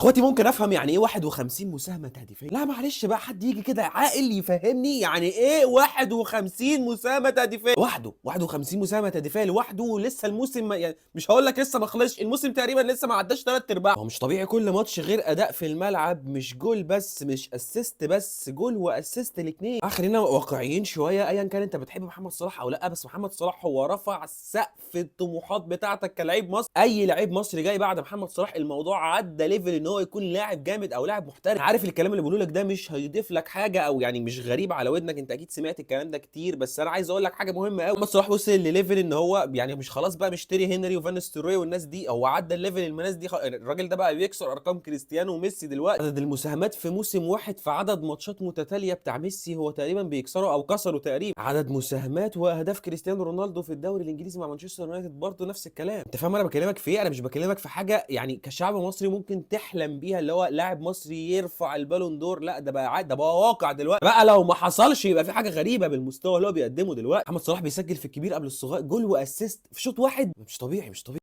اخواتي، ممكن افهم يعني ايه 51 مساهمة تهديفيه؟ لا معلش بقى، حد يجي كده عاقل يفهمني يعني ايه 51 مساهمة تهديفيه لوحده؟ 51 مساهمة تهديفيه لوحده، لسه الموسم ما يعني مش هقول لك لسه ما خلصش الموسم، تقريبا لسه ما عداش 3/4. هو مش طبيعي، كل ماتش غير اداء في الملعب، مش جول بس، مش assist بس، جول و assist الاثنين. خلينا واقعيين شويه، ايا كان انت بتحب محمد صلاح او لا، بس محمد صلاح هو رفع سقف الطموحات بتاعتك كلاعب مصري. اي لعيب مصري جاي بعد محمد صلاح الموضوع عدى level ان هو يكون لاعب جامد او لاعب محترف. عارف الكلام اللي بقوله لك ده مش هيضيف لك حاجة او يعني مش غريب على ودنك، انت اكيد سمعت الكلام ده كتير، بس انا عايز اقول لك حاجة مهمة قوي. محمد صلاح وصل ل level ان هو يعني مش خلاص بقى مش تيري هنري وفان نيستلروي والناس دي، هو عدى ال level الناس دي. الراجل ده بقى بيكسر ارقام كريستيانو وميسي دلوقتي. عدد المساهمات في موسم واحد في عدد ماتشات متتالية بتاع ميسي هو تقريبا بيكسره او كسره تقريبا. عدد مساهمات واهداف كريستيانو رونالدو في الدوري الانجليزي مع مانشستر يونايتد برضه نفس الكلام. انت فاهم انا بكلمك في ايه؟ انا مش بكلمك في حاجة يعني كشعب مصري ممكن تحلم بيها، اللي هو لاعب مصري يرفع البالون دور، لا ده بقى ده بقى واقع دلوقتي بقى. لو ما حصلش يبقى في حاجة غريبة بالمستوى اللي هو بيقدمه دلوقتي. محمد صلاح بيسجل في الكبير قبل الصغير، جول و assist في شوط واحد، مش طبيعي، مش طبيعي.